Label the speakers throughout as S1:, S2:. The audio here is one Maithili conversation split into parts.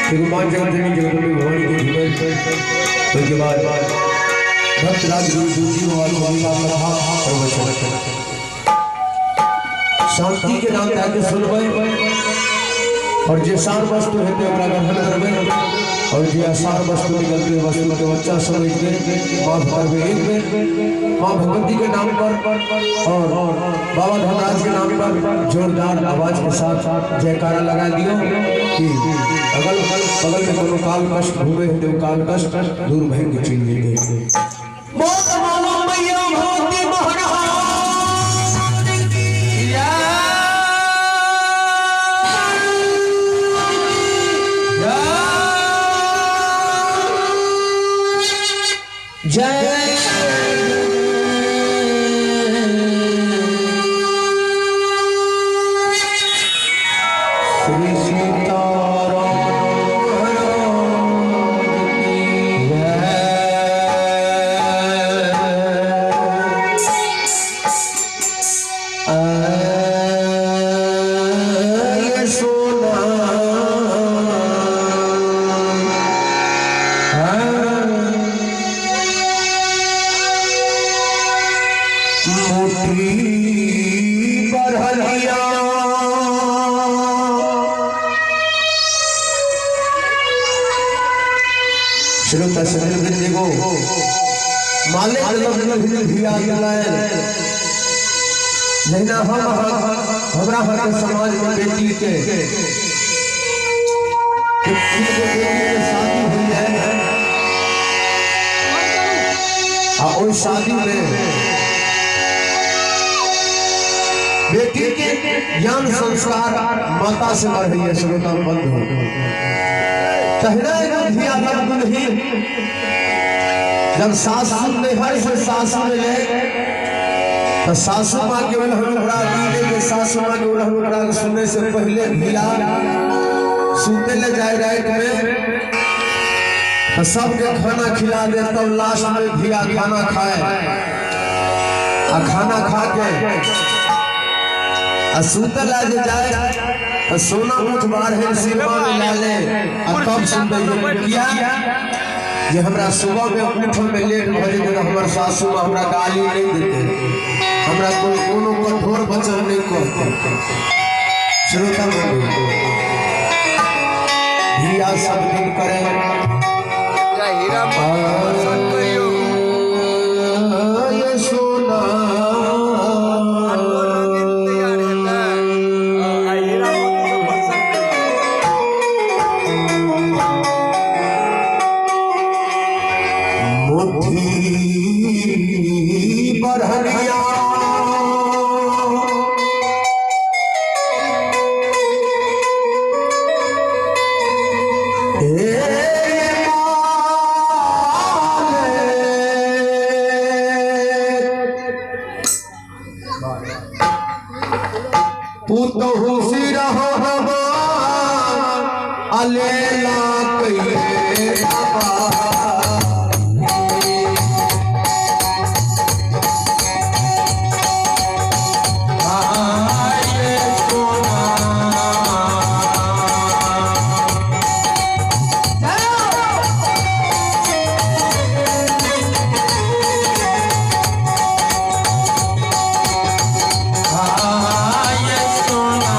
S1: एगो माँ जगतनी जगदम्बे भवानी के झूमर, ओहिके बाद भक्त राजगुरु जी बाबा का कथा प्रवचन। शांति के नाम दए के सुनबै और जे सार वस्तु हेतै ओकरा ग्रहण करबै और जे असार वस्तु निकलते वस्तु के बच्चा समझ के माफ करबै। एक बेर माँ भगवती के नाम पर और बाबा धर्मराज के नाम पर जोरदार आवाज के साथ जयकारा लगा दियो कि अगल बगल में कोनो काल कष्ट हुए तो काल कष्ट दूर भय के चलि जेतै।
S2: बहुत मानो मैया भगवती महाराज
S1: जय। श्री सीताराम महाराज की जय। आए सोना मुट्ठी बढ़लिया श्रोता सजन वृंद एगो मालिक लग्न धिया दिलायल। जहिना हम हमरा अहाँके समाज में बेटी के शादी हुई है आ ओहि शादी में बेटी के ज्ञान संस्कार माता से बढ़ैया। श्रोता बंधु तहिना एगो धिया दुल्ही जब सासु नैहर से सासु में ले तो सासू माँ के ओकरा के सासू माँ के ओकरा सुनने से पहले धिया सुते ले जाए रात में तो सबके खाना खिला दे, तब लास्ट में धिया खाना खाए आ खाना खा के आ सुते ला जे जाए तो सोना मुठ बार है सिरमा में ला ले आ तब सुनते किया जे हमरा सुबह में उठे में लेट भ जेतै तऽ हमर सासू माँ हमरा गाली नहीं देते, हमरा कोई कोनो कठोर वचन नहीं कहते। श्रोता बंधु धिया सब दिन करे
S2: हीरा मोती दर्शन करियो।
S1: ये सोना
S2: आठो रंगीन तैयार हेतै आ हीरा मोती सब दर्शन करियो।
S1: मुट्ठी बढ़िया पुतहु सिरहवा अलेला कहिए बाबा। आए सोना आए सोना।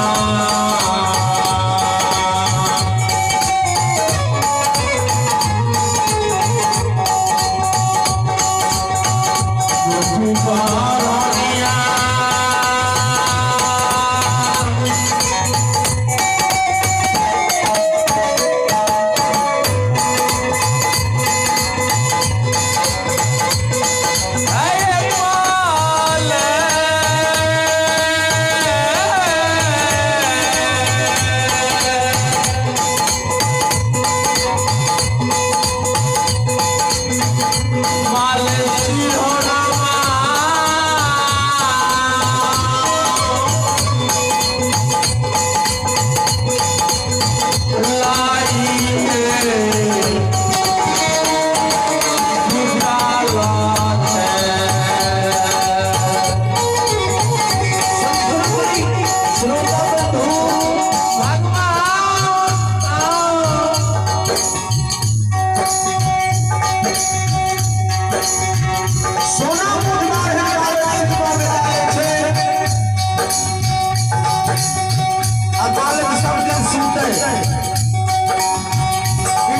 S1: आ बालक सब दिन सुनते।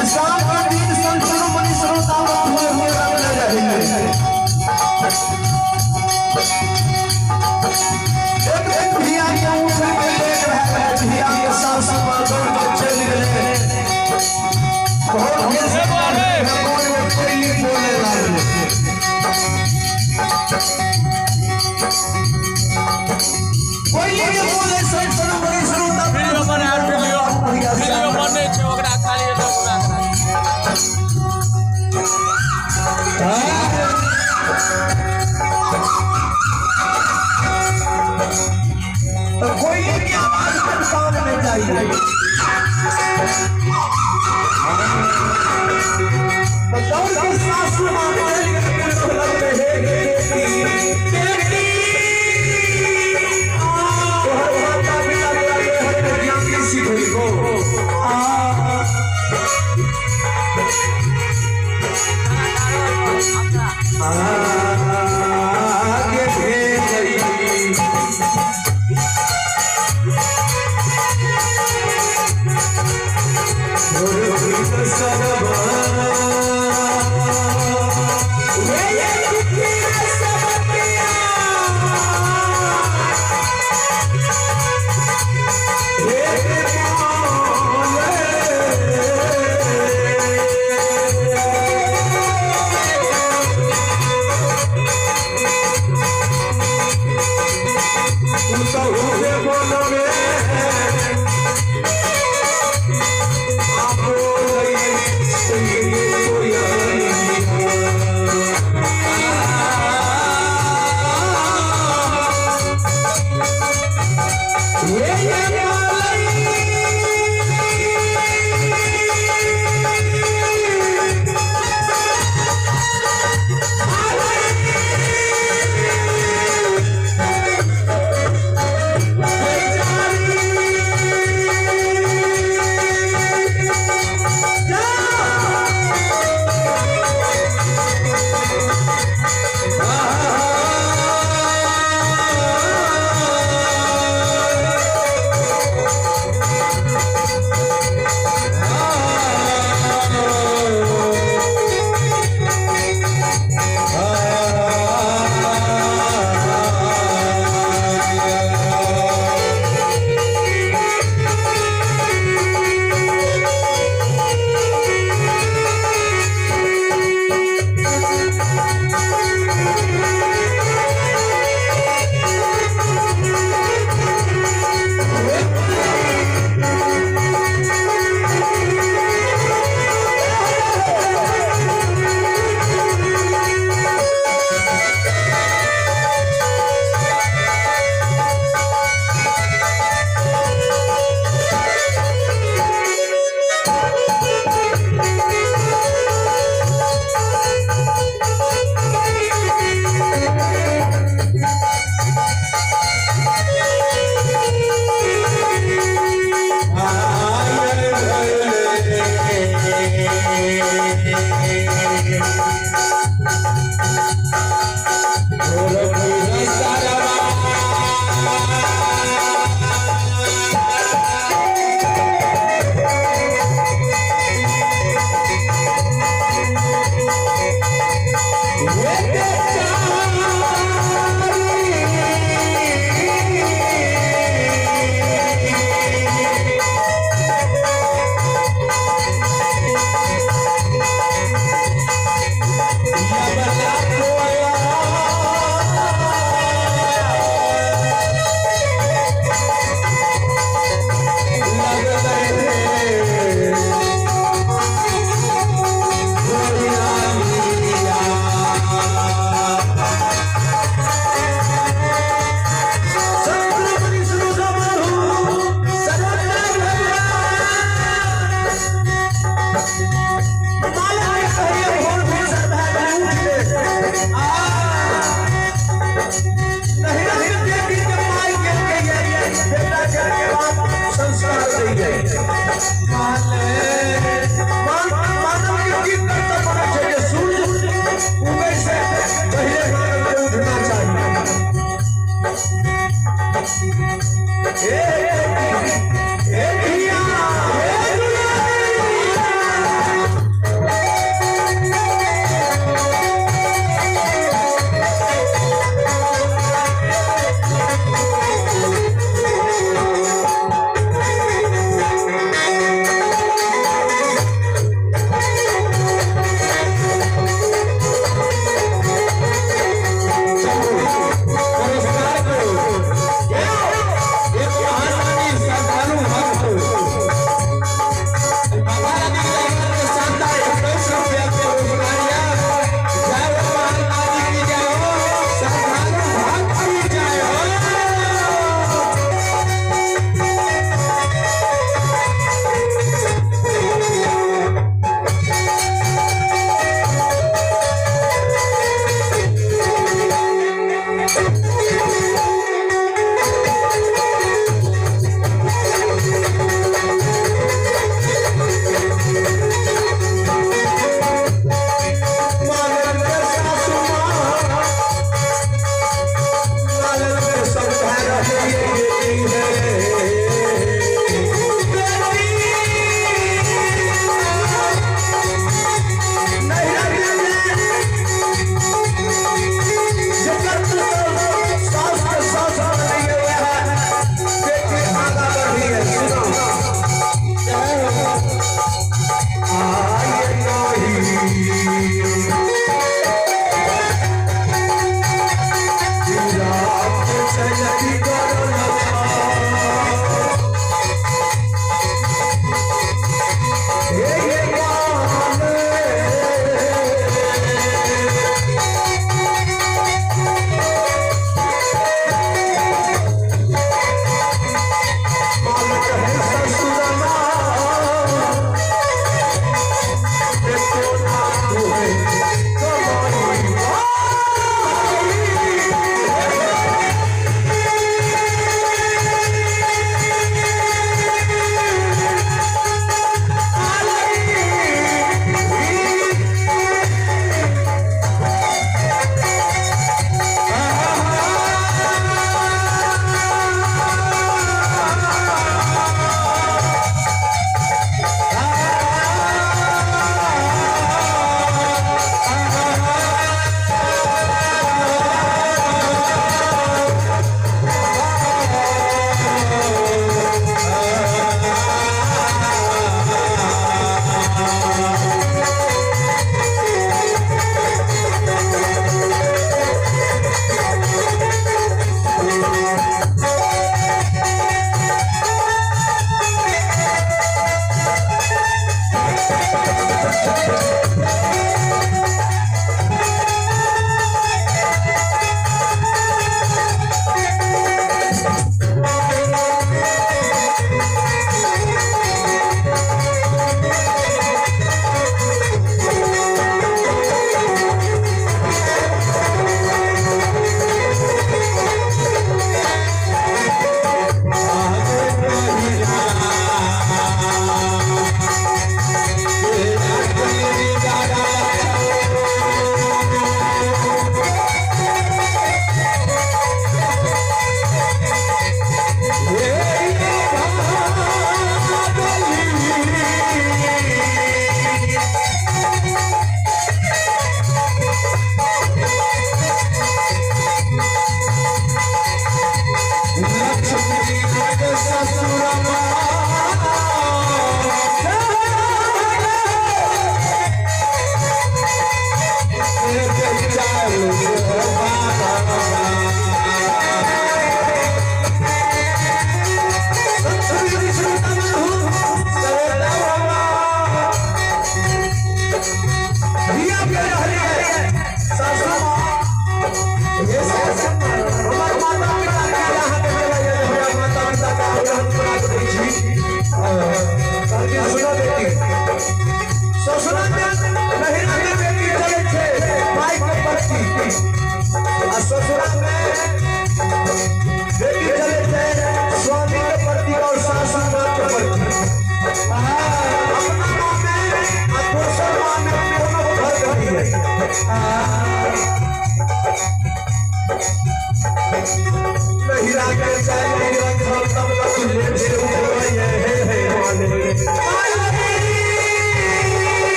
S1: इंसान के दिन संसरो मनी श्रोता हुए हुए रंग रहे। एक दिन धिया के उठ के लेट भए गेलै, धिया के सासु माँ दौड़ के चलि गेलै। बहुत देर से भगवान वो कोयली बोले लागलै। कोयली के बोले संसरो मनी श्रोता
S3: वीडियो बना, वीडियो वीडियो बनै छै ओकरा खाली एना बना के
S1: तो कोयली की आवाज पर कान में जाइए। तो दौड़ के सासू माँ चलि गेलै, लगलै, हे बेटी बेटी, तोहर माता पिता तोरा तोहर ज्ञान नहि सिखेलकौ। आ आगे भेजई